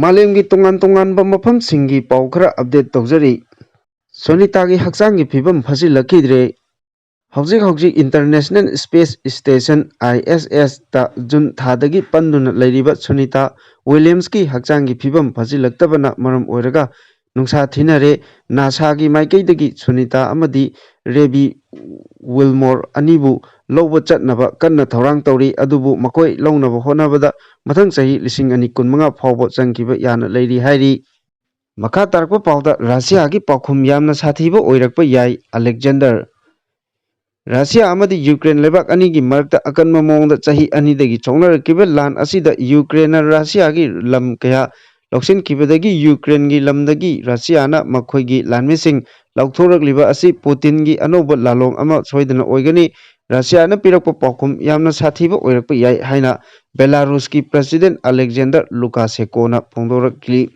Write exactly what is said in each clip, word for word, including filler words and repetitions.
ꯃꯥꯂꯦꯝꯒꯤ ꯇꯣꯉꯥꯟ ꯇꯣꯉꯥꯟꯕ ꯃꯐꯝꯁꯤꯡꯒꯤ ꯄꯥꯎ ꯈꯔ ꯑꯞꯗꯦꯠ ꯇꯧꯖꯔꯤ꯫ ꯁꯣꯅꯤꯇꯥꯒꯤ ꯍꯛꯆꯥꯡꯒꯤ ꯐꯤꯕꯝ ꯐꯖꯤꯜꯂꯛꯈꯤꯗ꯭ꯔꯦ꯫ ꯍꯧꯖꯤꯛ ꯍꯧꯖꯤꯛ International Space Station, I S S ꯇ ꯖꯨꯟ ꯊꯥꯗꯒꯤ ꯄꯟꯗꯨꯅ ꯂꯩꯔꯤꯕ ꯁꯨꯅꯤꯇꯥ ꯋꯤꯂꯤꯌꯝꯁꯀꯤ ꯍꯛꯆꯥꯡꯒꯤ ꯐꯤꯕꯝ ꯐꯖꯤꯜꯂꯛꯇꯕꯅ ꯃꯔꯝ ꯑꯣꯏꯔꯒ ꯅꯨꯡꯁꯥ ꯊꯤꯅꯔꯦ꯫ ꯅꯥꯁꯥꯒꯤ ꯃꯥꯏꯀꯩꯗꯒꯤ ꯁꯨꯅꯤꯇꯥ ꯑꯃꯗꯤ ꯔꯦꯕꯤ ꯋꯤꯜꯃꯣꯔ ꯑꯅꯤꯕꯨ ꯂꯧꯕ ꯆꯠꯅꯕ ꯀꯟꯅ ꯊꯧꯔꯥꯡ ꯇꯧꯔꯤ, ꯑꯗꯨꯕꯨ ꯃꯈꯣꯏ ꯂꯧꯅꯕ ꯍꯣꯠꯅꯕꯗ ꯃꯊꯪ ꯆꯍꯤ ꯂꯤꯁꯤꯡ ꯑꯅꯤ ꯀꯨꯟꯃꯉꯥ ꯐꯥꯎꯕ ꯆꯪꯈꯤꯕ ꯌꯥꯅ ꯂꯩꯔꯤ ꯍꯥꯏꯔꯤ꯫ ꯃꯈꯥ ꯇꯥꯔꯛꯄ ꯄꯥꯎꯗ, ꯔꯁꯤꯌꯥꯒꯤ ꯄꯥꯎꯈꯨꯝ ꯌꯥꯝꯅ ꯁꯥꯊꯤꯕ ꯑꯣꯏꯔꯛꯄ ꯌꯥꯏ, ꯑꯂꯦꯛꯖꯦꯟꯗꯔ꯫ ꯔꯁꯤꯌꯥ ꯑꯃꯗꯤ ꯌꯨꯀ꯭ꯔꯦꯟ ꯂꯩꯕꯥꯛ ꯑꯅꯤꯒꯤ ꯃꯔꯛꯇ ꯑꯀꯟꯕ ꯃꯑꯣꯡꯗ ꯆꯍꯤ ꯑꯅꯤꯗꯒꯤ ꯁꯣꯛꯅꯔꯛꯈꯤꯕ ꯂꯥꯟ ꯑꯁꯤꯗ ꯌꯨꯀ꯭ꯔꯦꯟꯅ ꯔꯁꯤꯌꯥꯒꯤ ꯂꯝ ꯀꯌꯥ ꯂꯧꯁꯤꯟꯈꯤꯕꯗꯒꯤ ꯌꯨꯀ꯭ꯔꯦꯟꯒꯤ ꯂꯝꯗꯒꯤ ꯔꯁꯤꯌꯥꯅ ꯃꯈꯣꯏꯒꯤ ꯂꯥꯟꯃꯤꯁꯤꯡ ꯂꯧꯊꯣꯔꯛꯂꯤꯕ ꯑꯁꯤ ꯄꯨꯇꯤꯟꯒꯤ ꯑꯅꯧꯕ ꯂꯥꯂꯣꯡ ꯑꯃ ꯁꯣꯏꯗꯅ ꯑꯣꯏꯒꯅꯤ꯫ ꯔꯁꯤꯌꯥꯅ ꯄꯤꯔꯛꯄ ꯄꯥꯎꯈꯨꯝ ꯌꯥꯝꯅ ꯁꯥꯊꯤꯕ ꯑꯣꯏꯔꯛꯄ ꯌꯥꯏ ꯍꯥꯏꯅ ꯕꯦꯂꯥꯔꯨꯁꯀꯤ ꯄ꯭ꯔꯦꯁꯤꯗꯦꯟꯠ ꯑꯂꯦꯛꯖꯦꯟꯗꯔ ꯂꯨꯀꯥꯁꯦꯀꯣꯅ ꯐꯣꯡꯗꯣꯔꯛꯂꯤ꯫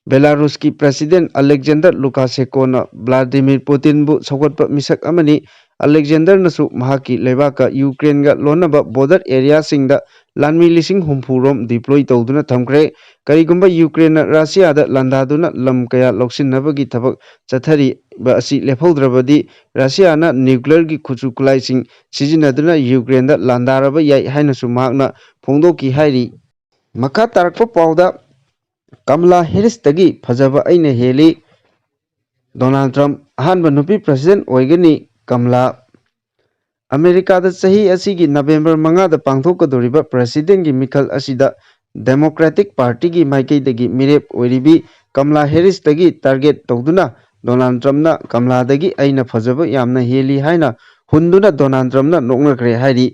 ꯕꯦꯂꯥꯔꯨꯁꯀꯤ ꯄ꯭ꯔꯦꯁꯤꯗꯦꯟꯠ ꯑꯂꯦꯛꯖꯦꯟꯗꯔ ꯂꯨꯀꯥꯁꯦꯀꯣꯅ ꯚ꯭ꯂꯥꯗꯤꯃꯤꯔ ꯄꯨꯇꯤꯟꯕꯨ ꯁꯧꯒꯠꯄ ꯃꯤꯁꯛ ꯑꯃꯅꯤ꯫ ꯑꯂꯦꯛꯖꯦꯟꯗꯔꯅꯁꯨ ꯃꯍꯥꯛꯀꯤ ꯂꯩꯕꯥꯛꯀ ꯌꯨꯀ꯭ꯔꯦꯟꯒ ꯂꯣꯟꯅꯕ ꯕꯣꯔꯗꯔ ꯑꯦꯔꯤꯌꯥꯁꯤꯡꯗ ꯂꯥꯟꯃꯤ ꯂꯤꯁꯤꯡ ꯍꯨꯝꯐꯨ ꯔꯣꯝ ꯗꯤꯄ꯭ꯂꯣꯏ ꯇꯧꯗꯨꯅ ꯊꯝꯈ꯭ꯔꯦ꯫ ꯀꯔꯤꯒꯨꯝꯕ ꯌꯨꯀ꯭ꯔꯦꯟꯅ ꯔꯁꯤꯌꯥꯗ ꯂꯥꯟꯗꯥꯗꯨꯅ ꯂꯝ ꯀꯌꯥ ꯂꯧꯁꯤꯟꯅꯕꯒꯤ ꯊꯕꯛ ꯆꯠꯊꯔꯤꯕ ꯑꯁꯤ ꯂꯦꯞꯍꯧꯗ꯭ꯔꯕꯗꯤ ꯔꯁꯤꯌꯥꯅ ꯅ꯭ꯌꯨꯀ꯭ꯂꯤꯌꯔꯒꯤ ꯈꯨꯠꯁꯨ ꯈꯨꯠꯂꯥꯏꯁꯤꯡ ꯁꯤꯖꯤꯟꯅꯗꯨꯅ ꯌꯨꯀ꯭ꯔꯦꯟꯗ ꯂꯥꯟꯗꯥꯔꯕ ꯌꯥꯏ ꯍꯥꯏꯅꯁꯨ ꯃꯍꯥꯛꯅ ꯐꯣꯡꯗꯣꯛꯈꯤ ꯍꯥꯏꯔꯤ꯫ ꯃꯈꯥ ꯇꯥꯔꯛꯄ ꯄꯥꯎꯗ, ꯀꯃꯂꯥ ꯍꯦꯔꯤꯁꯇꯒꯤ ꯐꯖꯕ ꯑꯩꯅ ꯍꯦꯜꯂꯤ꯫ ꯗꯣꯅꯥꯜꯗ ꯇ꯭ꯔꯝꯞ ꯑꯍꯥꯟꯕ ꯅꯨꯄꯤ ꯄ꯭ꯔꯦꯁꯤꯗꯦꯟꯠ ꯑꯣꯏꯒꯅꯤ꯫ ꯀꯃꯂꯥ꯫ ꯑꯃꯦꯔꯤꯀꯥꯗ ꯆꯍꯤ ꯑꯁꯤꯒꯤ ꯅꯕꯦꯝꯕꯔ ꯃꯉꯥꯗ ꯄꯥꯡꯊꯣꯛꯀꯗꯧꯔꯤꯕ ꯄ꯭ꯔꯦꯁꯤꯗꯦꯟꯠꯀꯤ ꯃꯤꯈꯜ ꯑꯁꯤꯗ ꯗꯦꯃꯣꯀ꯭ꯔꯦꯇꯤꯛ ꯄꯥꯔꯇꯤꯒꯤ ꯃꯥꯏꯀꯩꯗꯒꯤ ꯃꯤꯔꯦꯞ ꯑꯣꯏꯔꯤꯕꯤ ꯀꯃꯂꯥ ꯍꯦꯔꯤꯁꯇꯒꯤ ꯇꯥꯔꯒꯦꯠ ꯇꯧꯗꯨꯅ ꯗꯣꯅꯥꯜꯗ ꯇ꯭ꯔꯝꯞꯅ ꯀꯃꯂꯥꯗꯒꯤ ꯑꯩꯅ ꯐꯖꯕ ꯌꯥꯝꯅ ꯍꯦꯜꯂꯤ ꯍꯥꯏꯅ ꯍꯨꯟꯗꯨꯅ ꯗꯣꯅꯥꯜꯗ ꯇ꯭ꯔꯝꯞꯅ ꯅꯣꯛꯅꯈ꯭ꯔꯦ ꯍꯥꯏꯔꯤ꯫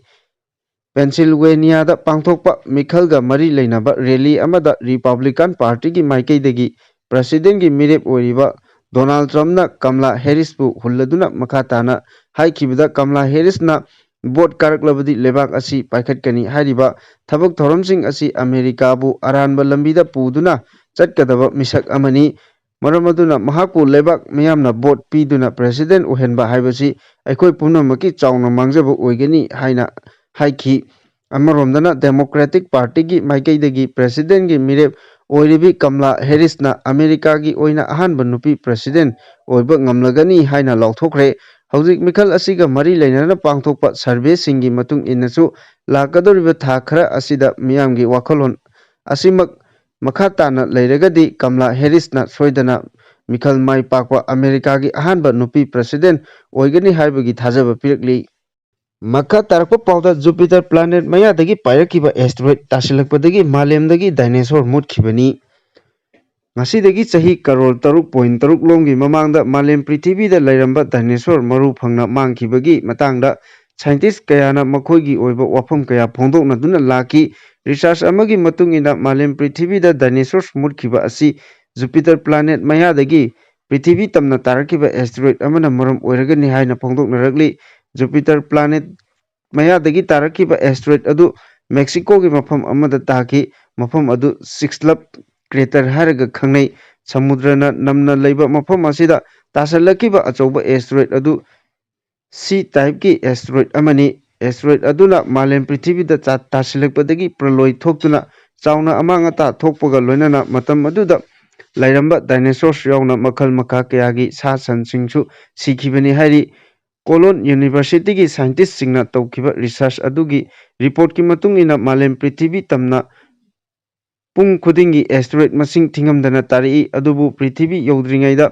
ꯄꯦꯟꯁꯤꯜꯋꯦꯅꯤꯌꯥꯗ ꯄꯥꯡꯊꯣꯛꯄ ꯃꯤꯈꯜꯒ ꯃꯔꯤ ꯂꯩꯅꯕ ꯔꯦꯂꯤ ꯑꯃꯗ ꯔꯤꯄꯕ꯭ꯂꯤꯀꯥꯟ ꯄꯥꯔꯇꯤꯒꯤ ꯃꯥꯏꯀꯩꯗꯒꯤ ꯄ꯭ꯔꯦꯁꯤꯗꯦꯟꯠꯀꯤ ꯃꯤꯔꯦꯞ ꯑꯣꯏꯔꯤꯕ ꯗꯣꯅꯥꯜꯗ ꯇ꯭ꯔꯝꯞꯅ ꯀꯃꯂꯥ ꯍꯦꯔꯤꯁꯄꯨ ꯍꯨꯜꯂꯗꯨꯅ ꯃꯈꯥ ꯇꯥꯅ ꯍꯥꯏꯈꯤꯕꯗ, ꯀꯃꯂꯥ ꯍꯦꯔꯤꯁꯅ ꯚꯣꯠ ꯀꯥꯔꯛꯂꯕꯗꯤ ꯂꯩꯕꯥꯛ ꯑꯁꯤ ꯄꯥꯏꯈꯠꯀꯅꯤ ꯍꯥꯏꯔꯤꯕ ꯊꯕꯛ ꯊꯧꯔꯝꯁꯤꯡ ꯑꯁꯤ ꯑꯃꯦꯔꯤꯀꯥꯕꯨ ꯑꯔꯥꯟꯕ ꯂꯝꯕꯤꯗ ꯄꯨꯗꯨꯅ ꯆꯠꯀꯗꯕ ꯃꯤꯁꯛ ꯑꯃꯅꯤ꯫ ꯃꯔꯝ ꯑꯗꯨꯅ ꯃꯍꯥꯛꯄꯨ ꯂꯩꯕꯥꯛ ꯃꯤꯌꯥꯝꯅ ꯚꯣꯠ ꯄꯤꯗꯨꯅ ꯄ꯭ꯔꯦꯁꯤꯗꯦꯟꯠ ꯑꯣꯏꯍꯟꯕ ꯍꯥꯏꯕꯁꯤ ꯑꯩꯈꯣꯏ ꯄꯨꯝꯅꯃꯛꯀꯤ ꯆꯥꯎꯅ ꯃꯥꯡꯖꯕ ꯑꯣꯏꯒꯅꯤ ꯍꯥꯏꯅ ꯍꯥꯏꯈꯤ꯫ ꯑꯃꯔꯣꯝꯗꯅ ꯗꯦꯃꯣꯀ꯭ꯔꯦꯇꯤꯛ ꯄꯥꯔꯇꯤꯒꯤ ꯃꯥꯏꯀꯩꯗꯒꯤ ꯄ꯭ꯔꯦꯁꯤꯗꯦꯟꯠꯀꯤ ꯃꯤꯔꯦꯞ ꯑꯣꯏꯔꯤꯕꯤ ꯀꯝꯂꯥ ꯍꯦꯔꯤꯁꯅ ꯑꯃꯦꯔꯤꯀꯥꯒꯤ ꯑꯣꯏꯅ ꯑꯍꯥꯟꯕ ꯅꯨꯄꯤ president ꯑꯣꯏꯕ ꯉꯝꯂꯒꯅꯤ ꯍꯥꯏꯅ ꯂꯥꯎꯊꯣꯛꯈ꯭ꯔꯦ꯫ ꯍꯧꯖꯤꯛ ꯃꯤꯈꯜ ꯑꯁꯤꯒ ꯃꯔꯤ ꯂꯩꯅꯅ ꯄꯥꯡꯊꯣꯛꯄ surveyꯁꯤꯡꯒꯤ ꯃꯇꯨꯡ ꯏꯟꯅꯁꯨ ꯂꯥꯛꯀꯗꯧꯔꯤꯕ ꯊꯥ ꯈꯔ ꯑꯁꯤꯗ ꯃꯤꯌꯥꯝꯒꯤ ꯋꯥꯈꯜꯂꯣꯟ ꯑꯁꯤꯃꯛ ꯃꯈꯥ ꯇꯥꯅ ꯂꯩꯔꯒꯗꯤ ꯀꯝꯂꯥ ꯍꯦꯔꯤꯁꯅ ꯁꯣꯏꯗꯅ ꯃꯤꯈꯜ ꯃꯥꯏ ꯄꯥꯛꯄ ꯑꯃꯦꯔꯤꯀꯥꯒꯤ ꯑꯍꯥꯟꯕ ꯅꯨꯄꯤ president ꯑꯣꯏꯒꯅꯤ ꯍꯥꯏꯕꯒꯤ ꯊꯥꯖꯕ ꯄꯤꯔꯛꯂꯤ꯫ ꯃꯈꯥ ꯇꯥꯔꯛꯄ ꯄꯥꯎꯗ, Jupiter planet ꯃꯌꯥꯗꯒꯤ ꯄꯥꯏꯔꯛꯈꯤꯕ asteroid ꯇꯥꯁꯤꯜꯂꯛꯄꯗꯒꯤ ꯃꯥꯂꯦꯝꯗꯒꯤ dinosaur ꯃꯨꯠꯈꯤꯕꯅꯤ꯫ ꯉꯁꯤꯗꯒꯤ ꯆꯍꯤ ꯀꯔꯣꯔ ꯇꯔꯨꯛ ꯄꯣꯏꯟ ꯇꯔꯨꯛ ꯂꯣꯝꯒꯤ ꯃꯃꯥꯡꯗ ꯃꯥꯂꯦꯝ ꯄ꯭ꯔꯤꯊꯤꯕꯤꯗ ꯂꯩꯔꯝꯕ dinosaur ꯃꯔꯨ ꯐꯪꯅ ꯃꯥꯡꯈꯤꯕꯒꯤ ꯃꯇꯥꯡꯗ scientist ꯀꯌꯥꯅ ꯃꯈꯣꯏꯒꯤ ꯑꯣꯏꯕ ꯋꯥꯐꯝ ꯀꯌꯥ ꯐꯣꯡꯗꯣꯛꯅꯗꯨꯅ ꯂꯥꯛꯈꯤ꯫ Research ꯑꯃꯒꯤ ꯃꯇꯨꯡ ꯏꯟꯅ, ꯃꯥꯂꯦꯝ ꯄ꯭ꯔꯤꯊꯤꯕꯤꯗ dinosaurs ꯃꯨꯠꯈꯤꯕ ꯑꯁꯤ Jupiter planet ꯃꯌꯥꯗꯒꯤ ꯄ꯭ꯔꯤꯊꯤꯕꯤ ꯇꯝꯅ ꯇꯥꯔꯛꯈꯤꯕ asteroid ꯑꯃꯅ ꯃꯔꯝ ꯑꯣꯏꯔꯒꯅꯤ ꯍꯥꯏꯅ ꯐꯣꯡꯗꯣꯛꯅꯔꯛꯂꯤ꯫ Jupiter planet ꯃꯌꯥꯗꯒꯤ ꯇꯥꯔꯛꯈꯤꯕ asteroid ꯑꯗꯨ ꯃꯦꯛꯁꯤꯀꯣꯒꯤ ꯃꯐꯝ ꯑꯃꯗ ꯇꯥꯈꯤ꯫ ꯃꯐꯝ ꯑꯗꯨ Chicxulub crater ꯍꯥꯏꯔꯒ ꯈꯪꯅꯩ꯫ ꯁꯃꯨꯗ꯭ꯔꯅ ꯅꯝꯅ ꯂꯩꯕ ꯃꯐꯝ ꯑꯁꯤꯗ ꯇꯥꯁꯤꯜꯂꯛꯈꯤꯕ ꯑꯆꯧꯕ asteroid ꯑꯗꯨ C typeꯀꯤ asteroid ꯑꯃꯅꯤ꯫ Asteroid ꯑꯗꯨꯅ ꯃꯥꯂꯦꯝ ꯄ꯭ꯔꯤꯊꯤꯕꯤꯗ ꯆꯥ-, ꯇꯥꯁꯤꯜꯂꯛꯄꯗꯒꯤ ꯄ꯭ꯔꯂꯣꯏ ꯊꯣꯛꯇꯨꯅ ꯆꯥꯎꯅ ꯑꯃꯥꯡ ꯑꯇꯥ ꯊꯣꯛꯄꯒ ꯂꯣꯏꯅꯅ ꯃꯇꯝ ꯑꯗꯨꯗ ꯂꯩꯔꯝꯕ dinosaurs ꯌꯥꯎꯅ ꯃꯈꯜ ꯃꯈꯥ ꯀꯌꯥꯒꯤ ꯁꯥ ꯁꯟꯁꯤꯡꯁꯨ ꯁꯤꯈꯤꯕꯅꯤ ꯍꯥꯏꯔꯤ꯫ Cologne Universityꯒꯤ scientistꯁꯤꯡꯅ ꯇꯧꯈꯤꯕ research ꯑꯗꯨꯒꯤ reportꯀꯤ ꯃꯇꯨꯡ ꯏꯟꯅ, ꯃꯥꯂꯦꯝ ꯄ꯭ꯔꯤꯊꯤꯕꯤ ꯇꯝꯅ ꯄꯨꯡ ꯈꯨꯗꯤꯡꯒꯤ asteroid ꯃꯁꯤꯡ ꯊꯤꯉꯝꯗꯅ ꯇꯥꯔꯛꯏ, ꯑꯗꯨꯕꯨ ꯄ꯭ꯔꯤꯊꯤꯕꯤ ꯌꯧꯗ꯭ꯔꯤꯉꯩꯗ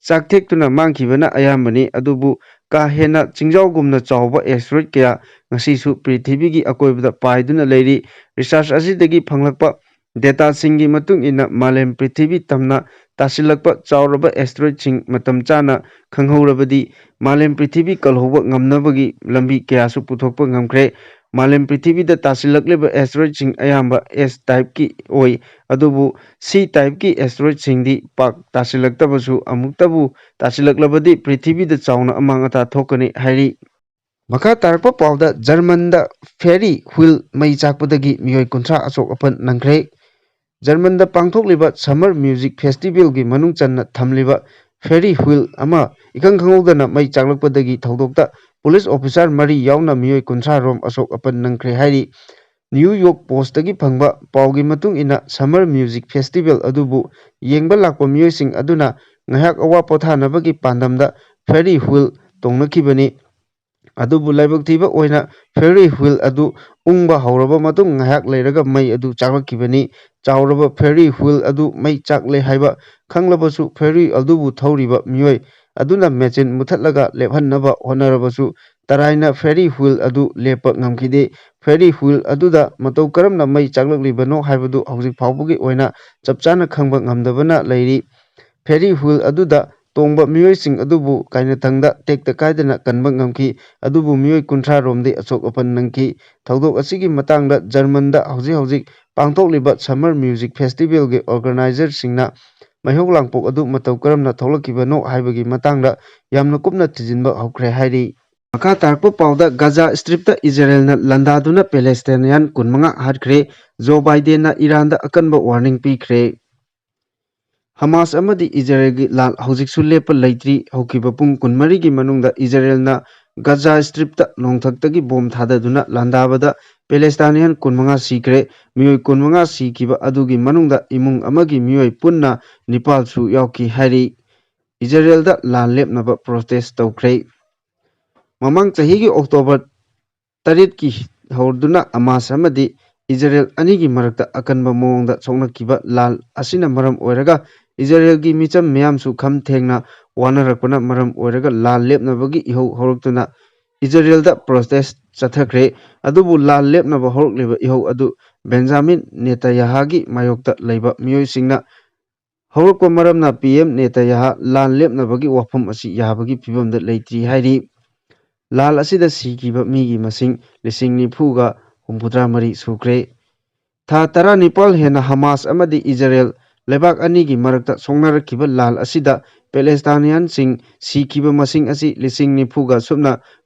ꯆꯥꯛꯊꯦꯛꯇꯨꯅ ꯃꯥꯡꯈꯤꯕꯅ ꯑꯌꯥꯝꯕꯅꯤ꯫ ꯑꯗꯨꯕꯨ ꯀꯥ ꯍꯦꯟꯅ ꯆꯤꯡꯖꯥꯎꯒꯨꯝꯅ ꯆꯥꯎꯕ asteroid ꯀꯌꯥ ꯉꯁꯤꯁꯨ ꯄ꯭ꯔꯤꯊꯤꯕꯤꯒꯤ ꯑꯀꯣꯏꯕꯗ ꯄꯥꯏꯗꯨꯅ ꯂꯩꯔꯤ꯫ Research ꯑꯁꯤꯗꯒꯤ ꯐꯪꯂꯛꯄ dataꯁꯤꯡꯒꯤ ꯃꯇꯨꯡ ꯏꯟꯅ, ꯃꯥꯂꯦꯝ ꯄ꯭ꯔꯤꯊꯤꯕꯤ ꯇꯝꯅ ꯇꯥꯁꯤꯜꯂꯛꯄ ꯆꯥꯎꯔꯕ asteroidꯁꯤꯡ ꯃꯇꯝ ꯆꯥꯅ ꯈꯪꯍꯧꯔꯕꯗꯤ, ꯃꯥꯂꯦꯝ ꯄ꯭ꯔꯤꯊꯤꯕꯤ ꯀꯜꯍꯧꯕ ꯉꯝꯅꯕꯒꯤ ꯂꯝꯕꯤ ꯀꯌꯥꯁꯨ ꯄꯨꯊꯣꯛꯄ ꯉꯝꯈ꯭ꯔꯦ꯫ ꯃꯥꯂꯦꯝ ꯄ꯭ꯔꯤꯊꯤꯕꯤꯗ ꯇꯥꯁꯤꯜꯂꯛꯂꯤꯕ asteroidꯁꯤꯡ ꯑꯌꯥꯝꯕ S typeꯀꯤ ꯑꯣꯏ, ꯑꯗꯨꯕꯨ C typeꯀꯤ asteroidꯁꯤꯡꯗꯤ ꯄꯥꯛ ꯇꯥꯁꯤꯜꯂꯛꯇꯕꯁꯨ, ꯑꯃꯨꯛꯇꯕꯨ ꯇꯥꯁꯤꯜꯂꯛꯂꯕꯗꯤ ꯄ꯭ꯔꯤꯊꯤꯕꯤꯗ ꯆꯥꯎꯅ ꯑꯃꯥꯡ ꯑꯇꯥ ꯊꯣꯛꯀꯅꯤ ꯍꯥꯏꯔꯤ꯫ ꯃꯈꯥ ꯇꯥꯔꯛꯄ ꯄꯥꯎꯗ, ꯖꯔꯃꯟꯗ Ferris wheel ꯃꯩ ꯆꯥꯛꯄꯗꯒꯤ ꯃꯤꯑꯣꯏ ꯀꯨꯟꯊ꯭ꯔꯥ ꯑꯁꯣꯛ ꯑꯄꯟ ꯅꯪꯈ꯭ꯔꯦ꯫ ꯖꯔꯃꯟꯗ ꯄꯥꯡꯊꯣꯛꯂꯤꯕ Summer Music Festivalꯒꯤ ꯃꯅꯨꯡ ꯆꯟꯅ ꯊꯝꯂꯤꯕ Ferris wheel ꯑꯃ ꯏꯈꯪ ꯈꯪꯍꯧꯗꯅ ꯃꯩ ꯆꯥꯛꯂꯛꯄꯗꯒꯤ ꯊꯧꯗꯣꯛꯇ police officer ꯃꯔꯤ ꯌꯥꯎꯅ ꯃꯤꯑꯣꯏ ꯀꯨꯟꯊ꯭ꯔꯥ ꯔꯣꯝ ꯑꯁꯣꯛ ꯑꯄꯟ ꯅꯪꯈ꯭ꯔꯦ ꯍꯥꯏꯔꯤ꯫ ꯅ꯭ꯌꯨ ꯌꯣꯔꯛ ꯄꯣꯁꯇꯒꯤ ꯐꯪꯕ ꯄꯥꯎꯒꯤ ꯃꯇꯨꯡ ꯏꯟꯅ, ꯁꯝꯃꯔ ꯃ꯭ꯌꯨꯖꯤꯛ ꯐꯦꯁꯇꯤꯚꯦꯜ ꯑꯗꯨꯕꯨ ꯌꯦꯡꯕ ꯂꯥꯛꯄ ꯃꯤꯑꯣꯏꯁꯤꯡ ꯑꯗꯨꯅ ꯉꯥꯏꯍꯥꯛ ꯑꯋꯥ ꯄꯣꯊꯥꯅꯕꯒꯤ ꯄꯥꯟꯗꯝꯗ ꯐꯦꯔꯤ ꯍꯨꯏꯜ ꯇꯣꯡꯅꯈꯤꯕꯅꯤ꯫ ꯑꯗꯨꯕꯨ ꯂꯥꯏꯕꯛ ꯊꯤꯕ ꯑꯣꯏꯅ ꯐꯦꯔꯤ ꯍꯨꯏꯜ ꯑꯗꯨ ꯎꯪꯕ ꯍꯧꯔꯕ ꯃꯇꯨꯡ ꯉꯥꯏꯍꯥꯛ ꯂꯩꯔꯒ ꯃꯩ ꯑꯗꯨ ꯆꯥꯛꯂꯛꯈꯤꯕꯅꯤ꯫ ꯆꯥꯎꯔꯕ ꯐꯦꯔꯤ ꯍꯨꯏꯜ ꯑꯗꯨ ꯃꯩ ꯆꯥꯛꯂꯦ ꯍꯥꯏꯕ ꯈꯪꯂꯕꯁꯨ, ꯐꯦꯔꯤ ꯑꯗꯨꯕꯨ ꯊꯧꯔꯤꯕ ꯃꯤꯑꯣꯏ ꯑꯗꯨꯅ ꯃꯦꯆꯤꯟ ꯃꯨꯊꯠꯂꯒ ꯂꯦꯞꯍꯟꯅꯕ ꯍꯣꯠꯅꯔꯕꯁꯨ, ꯇꯔꯥꯏꯅ ꯐꯦꯔꯤ ꯍꯨꯏꯜ ꯑꯗꯨ ꯂꯦꯞꯄ ꯉꯝꯈꯤꯗꯦ꯫ ꯐꯦꯔꯤ ꯍꯨꯏꯜ ꯑꯗꯨꯗ ꯃꯇꯧ ꯀꯔꯝꯅ ꯃꯩ ꯆꯥꯛꯂꯛꯂꯤꯕꯅꯣ ꯍꯥꯏꯕꯗꯨ ꯍꯧꯖꯤꯛ ꯐꯥꯎꯕꯒꯤ ꯑꯣꯏꯅ ꯆꯞ ꯆꯥꯅ ꯈꯪꯕ ꯉꯝꯗꯕꯅ ꯂꯩꯔꯤ꯫ ꯐꯦꯔꯤ ꯍꯨꯏꯜ ꯑꯗꯨꯗ ꯇꯣꯡꯕ ꯃꯤꯑꯣꯏꯁꯤꯡ ꯑꯗꯨꯕꯨ ꯀꯥꯏꯅꯊꯪꯗ ꯇꯦꯛꯇ ꯀꯥꯏꯗꯅ ꯀꯟꯕ ꯉꯝꯈꯤ, ꯑꯗꯨꯕꯨ ꯃꯤꯑꯣꯏ ꯀꯨꯟꯊ꯭ꯔꯥ ꯔꯣꯝꯗꯤ ꯑꯁꯣꯛ ꯑꯄꯟ ꯅꯪꯈꯤ꯫ ꯊꯧꯗꯣꯛ ꯑꯁꯤꯒꯤ ꯃꯇꯥꯡꯗ ꯖꯔꯃꯟꯗ ꯍꯧꯖꯤꯛ ꯍꯧꯖꯤꯛ ꯄꯥꯡꯊꯣꯛꯂꯤꯕ ꯁꯝꯃꯔ ꯃ꯭ꯌꯨꯖꯤꯛ ꯐꯦꯁꯇꯤꯚꯦꯜꯒꯤ ꯑꯣꯔꯒꯅꯥꯏꯖꯔꯁꯤꯡꯅ ꯃꯩꯍꯧ ꯂꯥꯡꯄꯣꯛ ꯑꯗꯨ ꯃꯇꯧ ꯀꯔꯝꯅ ꯊꯣꯛꯂꯛꯈꯤꯕꯅꯣ ꯍꯥꯏꯕꯒꯤ ꯃꯇꯥꯡꯗ ꯌꯥꯝꯅ ꯀꯨꯞꯅ ꯊꯤꯖꯤꯟꯕ ꯍꯧꯈ꯭ꯔꯦ ꯍꯥꯏꯔꯤ꯫ ꯃꯈꯥ ꯇꯥꯔꯛꯄ ꯄꯥꯎꯗ, ꯒꯥꯖꯥ ꯁ꯭ꯇ꯭ꯔꯤꯞꯇ ꯏꯖꯔꯦꯜꯅ ꯂꯥꯟꯗꯥꯗꯨꯅ ꯄꯦꯂꯦꯁꯇꯥꯏꯅꯤꯌꯥꯟ ꯀꯨꯟꯃꯉꯥ ꯍꯥꯠꯈ꯭ꯔꯦ꯫ ꯖꯣ ꯕꯥꯏꯗꯦꯟꯅ ꯏꯔꯥꯟꯗ ꯑꯀꯟꯕ ꯋꯥꯔꯅꯤꯡ ꯄꯤꯈ꯭ꯔꯦ꯫ ꯍꯃꯥꯁ ꯑꯃꯗꯤ ꯏꯖꯔꯦꯜꯒꯤ ꯂꯥꯟ ꯍꯧꯖꯤꯛꯁꯨ ꯂꯦꯞꯄ ꯂꯩꯇ꯭ꯔꯤ꯫ ꯍꯧꯈꯤꯕ ꯄꯨꯡ ꯀꯨꯟꯃꯔꯤꯒꯤ ꯃꯅꯨꯡꯗ ꯏꯖꯔꯦꯜꯅ ꯒꯥꯖꯥ ꯁ꯭ꯇ꯭ꯔꯤꯞꯇ ꯅꯣꯡꯊꯛꯇꯒꯤ ꯕꯣꯝ ꯊꯥꯗꯗꯨꯅ ꯂꯥꯟꯗꯥꯕꯗ ꯄꯦꯂꯦꯁꯇꯥꯏꯅꯤꯌꯥꯟ ꯀꯨꯟꯃꯉꯥ ꯁꯤꯈ꯭ꯔꯦ꯫ ꯃꯤꯑꯣꯏ ꯀꯨꯟꯃꯉꯥ ꯁꯤꯈꯤꯕ ꯑꯗꯨꯒꯤ ꯃꯅꯨꯡꯗ ꯏꯃꯨꯡ ꯑꯃꯒꯤ ꯃꯤꯑꯣꯏ ꯄꯨꯟꯅ ꯅꯤꯄꯥꯜꯁꯨ ꯌꯥꯎꯈꯤ ꯍꯥꯏꯔꯤ꯫ ꯏꯖꯔꯦꯜꯗ ꯂꯥꯟ ꯂꯦꯞꯅꯕ ꯄ꯭ꯔꯣꯇꯦꯁ ꯇꯧꯈ꯭ꯔꯦ꯫ ꯃꯃꯥꯡ ꯆꯍꯤꯒꯤ ꯑꯣꯛꯇꯣꯕꯔ ꯇꯔꯦꯠꯀꯤ ꯍꯧꯔꯗꯨꯅ ꯍꯃꯥꯁ ꯑꯃꯗꯤ ꯏꯖꯔꯦꯜ ꯑꯅꯤꯒꯤ ꯃꯔꯛꯇ ꯑꯀꯟꯕ ꯃꯑꯣꯡꯗ ꯁꯣꯛꯅꯈꯤꯕ ꯂꯥꯟ ꯑꯁꯤꯅ ꯃꯔꯝ ꯑꯣꯏꯔꯒ ꯏꯖꯔꯦꯜꯒꯤ ꯃꯤꯆꯝ ꯃꯤꯌꯥꯝꯁꯨ ꯈꯝ ꯊꯦꯡꯅ ꯋꯥꯅꯔꯛꯄꯅ ꯃꯔꯝ ꯑꯣꯏꯔꯒ ꯂꯥꯟ ꯂꯦꯞꯅꯕꯒꯤ ꯏꯍꯧ ꯍꯧꯔꯛꯇꯨꯅ ꯏꯖꯔꯦꯜꯗ ꯄ꯭ꯔꯣꯇꯦꯁ ꯆꯠꯊꯈ꯭ꯔꯦ꯫ ꯑꯗꯨꯕꯨ ꯂꯥꯟ ꯂꯦꯞꯅꯕ ꯍꯧꯔꯛꯂꯤꯕ ꯏꯍꯧ ꯑꯗꯨ ꯕꯦꯟꯖꯥꯃꯤꯟ ꯅꯦꯇꯥꯌꯥꯍꯥꯒꯤ ꯃꯥꯌꯣꯛꯇ ꯂꯩꯕ ꯃꯤꯑꯣꯏꯁꯤꯡꯅ ꯍꯧꯔꯛꯄ ꯃꯔꯝꯅ ꯄꯤ ꯑꯦꯝ ꯅꯦꯇꯥꯌꯥꯍꯥ ꯂꯥꯟ ꯂꯦꯞꯅꯕꯒꯤ ꯋꯥꯐꯝ ꯑꯁꯤ ꯌꯥꯕꯒꯤ ꯐꯤꯕꯝꯗ ꯂꯩꯇ꯭ꯔꯤ ꯍꯥꯏꯔꯤ꯫ ꯂꯥꯟ ꯑꯁꯤꯗ ꯁꯤꯈꯤꯕ ꯃꯤꯒꯤ ꯃꯁꯤꯡ ꯂꯤꯁꯤꯡ ꯅꯤꯐꯨꯒ ꯍꯨꯝꯐꯨꯇꯔꯥ ꯃꯔꯤ ꯁꯨꯈ꯭ꯔꯦ꯫ ꯊꯥ ꯇꯔꯥꯅꯤꯄꯥꯜ ꯍꯦꯟꯅ ꯍꯃꯥꯁ ꯑꯃꯗꯤ ꯏꯖꯔꯦꯜ ꯂꯩꯕꯥꯛ ꯑꯅꯤꯒꯤ ꯃꯔꯛꯇ ꯁꯣꯛꯅꯔꯛꯈꯤꯕ ꯂꯥꯟ ꯑꯁꯤꯗ ꯄꯦꯂꯦꯁꯇꯥꯏꯅꯤꯌꯥꯟꯁꯤꯡ ꯁꯤꯈꯤꯕ ꯃꯁꯤꯡ ꯑꯁꯤ ꯂꯤꯁꯤꯡ ꯅꯤꯐꯨꯒ ꯁꯨꯞꯅ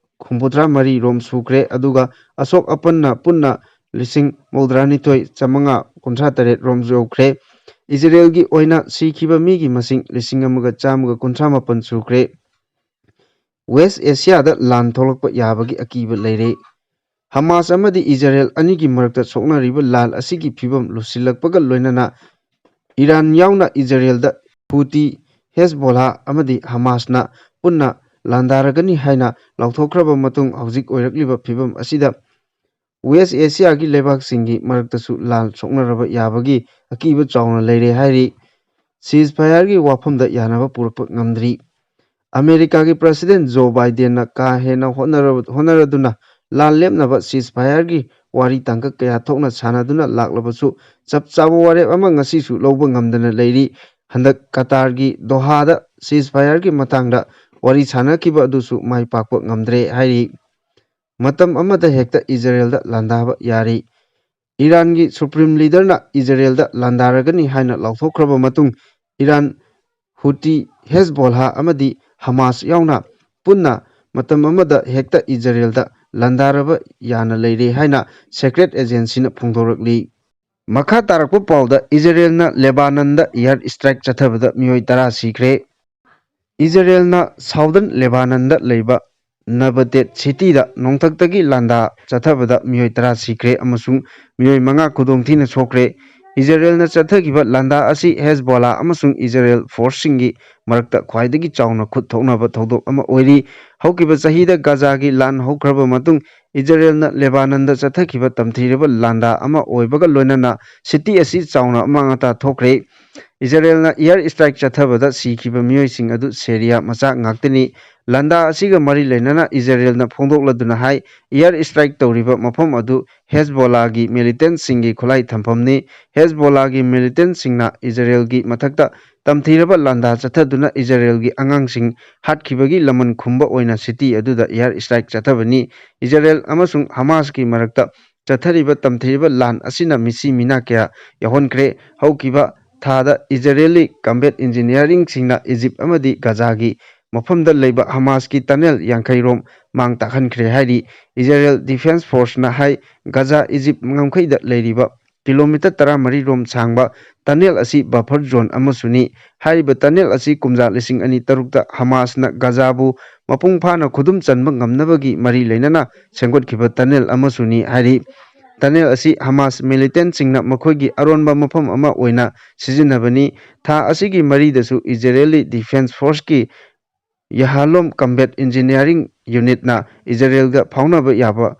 ꯍꯨꯝꯐꯨꯇꯔꯥ ꯃꯔꯤ ꯔꯣꯝ ꯁꯨꯈ꯭ꯔꯦ, ꯑꯗꯨꯒ ꯑꯁꯣꯛ ꯑꯄꯟꯅ ꯄꯨꯟꯅ ꯂꯤꯁꯤꯡ ꯃꯧꯗ꯭ꯔꯥꯅꯤꯊꯣꯏ ꯆꯥꯃꯉꯥ ꯀꯨꯟꯊ꯭ꯔꯥ ꯇꯔꯦꯠ ꯔꯣꯝ ꯌꯧꯈ꯭ꯔꯦ꯫ ꯏꯖꯔꯦꯜꯒꯤ ꯑꯣꯏꯅ ꯁꯤꯈꯤꯕ ꯃꯤꯒꯤ ꯃꯁꯤꯡ ꯂꯤꯁꯤꯡ ꯑꯃꯒ ꯆꯥꯝꯃꯒ ꯀꯨꯟꯊ꯭ꯔꯥ ꯃꯥꯄꯟ ꯁꯨꯈ꯭ꯔꯦ꯫ ꯋꯦꯁ ꯑꯦꯁꯤꯌꯥꯗ ꯂꯥꯟ ꯊꯣꯛꯂꯛꯄ ꯌꯥꯕꯒꯤ ꯑꯀꯤꯕ ꯂꯩꯔꯦ꯫ ꯍꯃꯥꯁ ꯑꯃꯗꯤ ꯏꯖꯔꯦꯜ ꯑꯅꯤꯒꯤ ꯃꯔꯛꯇ ꯁꯣꯛꯅꯔꯤꯕ ꯂꯥꯟ ꯑꯁꯤꯒꯤ ꯐꯤꯕꯝ ꯂꯨꯁꯤꯜꯂꯛꯄꯒ ꯂꯣꯏꯅꯅ ꯏꯔꯥꯟ ꯌꯥꯎꯅ ꯏꯖꯔꯦꯜꯗ ꯍꯨꯇꯤ, ꯍꯦꯖꯕꯣꯂꯥ ꯑꯃꯗꯤ ꯍꯃꯥꯁꯅ ꯄꯨꯟꯅ ꯂꯥꯟꯗꯥꯔꯒꯅꯤ ꯍꯥꯏꯅ ꯂꯥꯎꯊꯣꯛꯈ꯭ꯔꯕ ꯃꯇꯨꯡ, ꯍꯧꯖꯤꯛ ꯑꯣꯏꯔꯛꯂꯤꯕ ꯐꯤꯕꯝ ꯑꯁꯤꯗ ꯋꯦꯁ ꯑꯦꯁꯤꯌꯥꯒꯤ ꯂꯩꯕꯥꯛꯁꯤꯡꯒꯤ ꯃꯔꯛꯇꯁꯨ ꯂꯥꯟ ꯁꯣꯛꯅꯔꯕ ꯌꯥꯕꯒꯤ ꯑꯀꯤꯕ ꯆꯥꯎꯅ ꯂꯩꯔꯦ ꯍꯥꯏꯔꯤ꯫ ꯁꯤꯖ ꯐꯥꯌꯔꯒꯤ ꯋꯥꯐꯝꯗ ꯌꯥꯅꯕ ꯄꯨꯔꯛꯄ ꯉꯝꯗ꯭ꯔꯤ꯫ ꯑꯃꯦꯔꯤꯀꯥꯒꯤ ꯄ꯭ꯔꯁꯤꯗꯦꯟ ꯖꯣ ꯕꯥꯏꯗꯦꯟꯅ ꯀꯥ ꯍꯦꯟꯅ ꯍꯣꯠꯅꯔꯕ-, ꯍꯣꯠꯅꯔꯗꯨꯅ ꯂꯥꯟ ꯂꯦꯞꯅꯕ ꯁꯤꯖ ꯐꯥꯌꯔꯒꯤ ꯋꯥꯔꯤ ꯇꯥꯡꯀꯛ ꯀꯌꯥ ꯊꯣꯛꯅ ꯁꯥꯟꯅꯗꯨꯅ ꯂꯥꯛꯂꯕꯁꯨ, ꯆꯞ ꯆꯥꯕ ꯋꯥꯔꯦꯞ ꯑꯃ ꯉꯁꯤꯁꯨ ꯂꯧꯕ ꯉꯝꯗꯅ ꯂꯩꯔꯤ꯫ ꯍꯟꯗꯛ ꯀꯇꯥꯔꯒꯤ ꯗꯣꯍꯥꯗ ꯁꯤꯖ ꯐꯥꯌꯔꯒꯤ ꯃꯇꯥꯡꯗ ꯋꯥꯔꯤ ꯁꯥꯟꯅꯈꯤꯕ ꯑꯗꯨꯁꯨ ꯃꯥꯏ ꯄꯥꯛꯄ ꯉꯝꯗ꯭ꯔꯦ ꯍꯥꯏꯔꯤ꯫ ꯃꯇꯝ ꯑꯃꯗ ꯍꯦꯛꯇ ꯏꯖꯔꯦꯜꯗ ꯂꯥꯟꯗꯥꯕ ꯌꯥꯔꯤ꯫ ꯏꯔꯥꯟꯒꯤ ꯁꯨꯄ꯭ꯔꯤꯝ ꯂꯤꯗꯔꯅ ꯏꯖꯔꯦꯜꯗ ꯂꯥꯟꯗꯥꯔꯒꯅꯤ ꯍꯥꯏꯅ ꯂꯥꯎꯊꯣꯛꯈ꯭ꯔꯕ ꯃꯇꯨꯡ, ꯏꯔꯥꯟ, ꯍꯨꯇꯤ, ꯍꯦꯖꯕꯣꯜꯍꯥ ꯑꯃꯗꯤ ꯍꯃꯥꯁ ꯌꯥꯎꯅ ꯄꯨꯟꯅ ꯃꯇꯝ ꯑꯃꯗ ꯍꯦꯛꯇ ꯏꯖꯔꯦꯜꯗ ꯂꯥꯟꯗꯥꯔꯕ ꯌꯥꯅ ꯂꯩꯔꯦ ꯍꯥꯏꯅ ꯁꯦꯀ꯭ꯔꯦꯠ ꯑꯦꯖꯦꯟꯁꯤꯅ ꯐꯣꯡꯗꯣꯔꯛꯂꯤ꯫ ꯃꯈꯥ ꯇꯥꯔꯛꯄ ꯄꯥꯎꯗ, ꯏꯖꯔꯦꯜꯅ ꯂꯦꯕꯥꯅꯟꯗ ꯏꯌꯥꯔ ꯁ꯭ꯇ꯭ꯔꯥꯏꯛ ꯆꯠꯊꯕꯗ ꯃꯤꯑꯣꯏ ꯇꯔꯥ ꯁꯤꯈ꯭ꯔꯦ꯫ ꯏꯖꯔꯦꯜꯅ ꯁꯥꯎꯗꯔꯟ ꯂꯦꯕꯥꯅꯟꯗ ꯂꯩꯕ ꯅꯕꯇꯦꯠ ꯁꯤꯇꯤꯗ ꯅꯣꯡꯊꯛꯇꯒꯤ ꯂꯥꯟꯗꯥ ꯆꯠꯊꯕꯗ ꯃꯤꯑꯣꯏ ꯇꯔꯥ ꯁꯤꯈ꯭ꯔꯦ ꯑꯃꯁꯨꯡ ꯃꯤꯑꯣꯏ ꯃꯉꯥ ꯈꯨꯗꯣꯡꯊꯤꯅ ꯁꯣꯛꯈ꯭ꯔꯦ꯫ ꯏꯖꯔꯦꯜꯅ ꯆꯠꯊꯈꯤꯕ ꯂꯥꯟꯗꯥ ꯑꯁꯤ ꯍꯦꯖꯕꯣꯂꯥ ꯑꯃꯁꯨꯡ ꯏꯖꯔꯦꯜ ꯐꯣꯔꯁꯁꯤꯡꯒꯤ ꯃꯔꯛꯇ ꯈ꯭ꯋꯥꯏꯗꯒꯤ ꯆꯥꯎꯅ ꯈꯨꯠ ꯊꯣꯛꯅꯕ ꯊꯧꯗꯣꯛ ꯑꯃ ꯑꯣꯏꯔꯤ꯫ ꯍꯧꯈꯤꯕ ꯆꯍꯤꯗ ꯒꯥꯖꯥꯒꯤ ꯂꯥꯟ ꯍꯧꯈ꯭ꯔꯕ ꯃꯇꯨꯡ, ꯏꯖꯔꯦꯜꯅ ꯂꯦꯕꯥꯅꯟꯗ ꯆꯠꯊꯈꯤꯕ ꯇꯝꯊꯤꯔꯕ ꯂꯥꯟꯗꯥ ꯑꯃ ꯑꯣꯏꯕꯒ ꯂꯣꯏꯅꯅ ꯁꯤꯇꯤ ꯑꯁꯤ ꯆꯥꯎꯅ ꯑꯃꯥꯡ ꯑꯇꯥ ꯊꯣꯛꯈ꯭ꯔꯦ꯫ ꯏꯖꯔꯦꯜꯅ ꯏꯌꯥꯔ ꯁ꯭ꯇ꯭ꯔꯥꯏꯛ ꯆꯠꯊꯕꯗ ꯁꯤꯈꯤꯕ ꯃꯤꯑꯣꯏꯁꯤꯡ ꯑꯗꯨ ꯁꯦꯔꯤꯌꯥ ꯃꯆꯥ ꯉꯥꯛꯇꯅꯤ꯫ ꯂꯥꯟꯗꯥ ꯑꯁꯤꯒ ꯃꯔꯤ ꯂꯩꯅꯅ ꯏꯖꯔꯦꯜꯅ ꯐꯣꯡꯗꯣꯛꯂꯗꯨꯅ ꯍꯥꯏ, ꯏꯌꯥꯔ ꯁ꯭ꯇ꯭ꯔꯥꯏꯛ ꯇꯧꯔꯤꯕ ꯃꯐꯝ ꯑꯗꯨ ꯍꯦꯖꯕꯣꯂꯥꯒꯤ ꯃꯤꯂꯤꯇꯦꯟꯠꯁꯤꯡꯒꯤ ꯈꯨꯠꯂꯥꯏ ꯊꯝꯐꯝꯅꯤ꯫ ꯍꯦꯖꯕꯣꯂꯥꯒꯤ ꯃꯤꯂꯤꯇꯦꯟꯠꯁꯤꯡꯅ ꯏꯖꯔꯦꯜꯒꯤ ꯃꯊꯛꯇ ꯇꯝꯊꯤꯔꯕ ꯂꯥꯟꯗꯥ ꯆꯠꯊꯗꯨꯅ ꯏꯖꯔꯦꯜꯒꯤ ꯑꯉꯥꯡꯁꯤꯡ ꯍꯥꯠꯈꯤꯕꯒꯤ ꯂꯃꯟ ꯈꯨꯝꯕ ꯑꯣꯏꯅ ꯁꯤꯇꯤ ꯑꯗꯨꯗ ꯏꯌꯥꯔ ꯁ꯭ꯇ꯭ꯔꯥꯏꯛ ꯆꯠꯊꯕꯅꯤ꯫ ꯏꯖꯔꯦꯜ ꯑꯃꯁꯨꯡ ꯍꯃꯥꯁꯀꯤ ꯃꯔꯛꯇ ꯆꯠꯊꯔꯤꯕ ꯇꯝꯊꯤꯔꯕ ꯂꯥꯟ ꯑꯁꯤꯅ ꯃꯤꯁꯤ ꯃꯤꯅꯥ ꯀꯌꯥ ꯌꯥꯎꯍꯟꯈ꯭ꯔꯦ꯫ ꯍꯧꯈꯤꯕ ꯊꯥꯗ ꯏꯖꯔꯦꯂꯤ ꯀꯝꯕꯦꯠ ꯏꯟꯖꯤꯅꯤꯌꯥꯔꯤꯡꯁꯤꯡꯅ ꯏꯖꯤꯞ ꯑꯃꯗꯤ ꯒꯖꯥꯒꯤ ꯃꯐꯝꯗ ꯂꯩꯕ ꯍꯃꯥꯁꯀꯤ ꯇꯅꯦꯜ ꯌꯥꯡꯈꯩ ꯔꯣꯝ ꯃꯥꯡ ꯇꯥꯛꯍꯟꯈ꯭ꯔꯦ ꯍꯥꯏꯔꯤ꯫ ꯏꯖꯔꯦꯜ ꯗꯤꯐꯦꯟꯁ ꯐꯣꯔꯁꯅ ꯍꯥꯏ, ꯒꯖꯥ ꯏꯖꯤꯞ ꯉꯝꯈꯩꯗ ꯂꯩꯔꯤꯕ ꯀꯤꯂꯣꯃꯤꯇꯔ ꯇꯔꯥꯃꯔꯤ ꯔꯣꯝ ꯁꯥꯡꯕ tunnel ꯑꯁꯤ buffer zone ꯑꯃꯁꯨꯅꯤ꯫ ꯍꯥꯏꯔꯤꯕ tunnel ꯑꯁꯤ ꯀꯨꯝꯖꯥ ꯂꯤꯁꯤꯡ ꯑꯅꯤ ꯇꯔꯨꯛꯇ ꯍꯃꯥꯁꯅ ꯒꯖꯥꯕꯨ ꯃꯄꯨꯡ ꯐꯥꯅ ꯈꯨꯗꯨꯝ ꯆꯟꯕ ꯉꯝꯅꯕꯒꯤ ꯃꯔꯤ ꯂꯩꯅꯅ ꯁꯦꯝꯒꯠꯈꯤꯕ tunnel ꯑꯃꯁꯨꯅꯤ ꯍꯥꯏꯔꯤ꯫ Tunnel ꯑꯁꯤ ꯍꯃꯥꯁ militantꯁꯤꯡꯅ ꯃꯈꯣꯏꯒꯤ ꯑꯔꯣꯟꯕ ꯃꯐꯝ ꯑꯃ ꯑꯣꯏꯅ ꯁꯤꯖꯤꯟꯅꯕꯅꯤ꯫ ꯊꯥ ꯑꯁꯤꯒꯤ ꯃꯔꯤꯗꯁꯨ ꯏꯖꯔꯦꯜꯂꯤ Defense Forceꯀꯤ Yahalom Combat Engineering Unitꯅ ꯏꯖꯔꯦꯜꯒ ꯐꯥꯎꯅꯕ ꯌꯥꯕ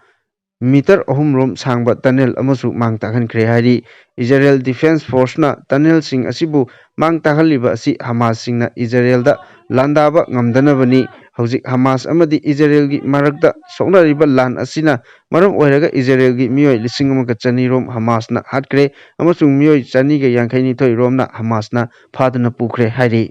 ꯃꯤꯇꯔ ꯑꯍꯨꯝ ꯔꯣꯝ ꯁꯥꯡꯕ tunnel ꯑꯃꯁꯨ ꯃꯥꯡ ꯇꯥꯛꯍꯟꯈ꯭ꯔꯦ ꯍꯥꯏꯔꯤ꯫ ꯏꯖꯔꯦꯜ Defense Forceꯅ tunnelꯁꯤꯡ ꯑꯁꯤꯕꯨ ꯃꯥꯡ ꯇꯥꯛꯍꯜꯂꯤꯕ ꯑꯁꯤ ꯍꯃꯥꯁꯁꯤꯡꯅ ꯏꯖꯔꯦꯜꯗ ꯂꯥꯟꯗꯥꯕ ꯉꯝꯗꯅꯕꯅꯤ꯫ ꯍꯧꯖꯤꯛ ꯍꯃꯥꯁ ꯑꯃꯗꯤ ꯏꯖꯔꯦꯜꯒꯤ ꯃꯔꯛꯇ ꯁꯣꯛꯅꯔꯤꯕ ꯂꯥꯟ ꯑꯁꯤꯅ ꯃꯔꯝ ꯑꯣꯏꯔꯒ ꯏꯖꯔꯦꯜꯒꯤ ꯃꯤꯑꯣꯏ ꯂꯤꯁꯤꯡ ꯑꯃꯒ ꯆꯅꯤ ꯔꯣꯝ ꯍꯃꯥꯁꯅ ꯍꯥꯠꯈ꯭ꯔꯦ ꯑꯃꯁꯨꯡ ꯃꯤꯑꯣꯏ ꯆꯅꯤꯒ ꯌꯥꯡꯈꯩ ꯅꯤꯊꯣꯏ ꯔꯣꯝꯅ ꯍꯃꯥꯁꯅ ꯐꯥꯗꯨꯅ ꯄꯨꯈ꯭ꯔꯦ ꯍꯥꯏꯔꯤ꯫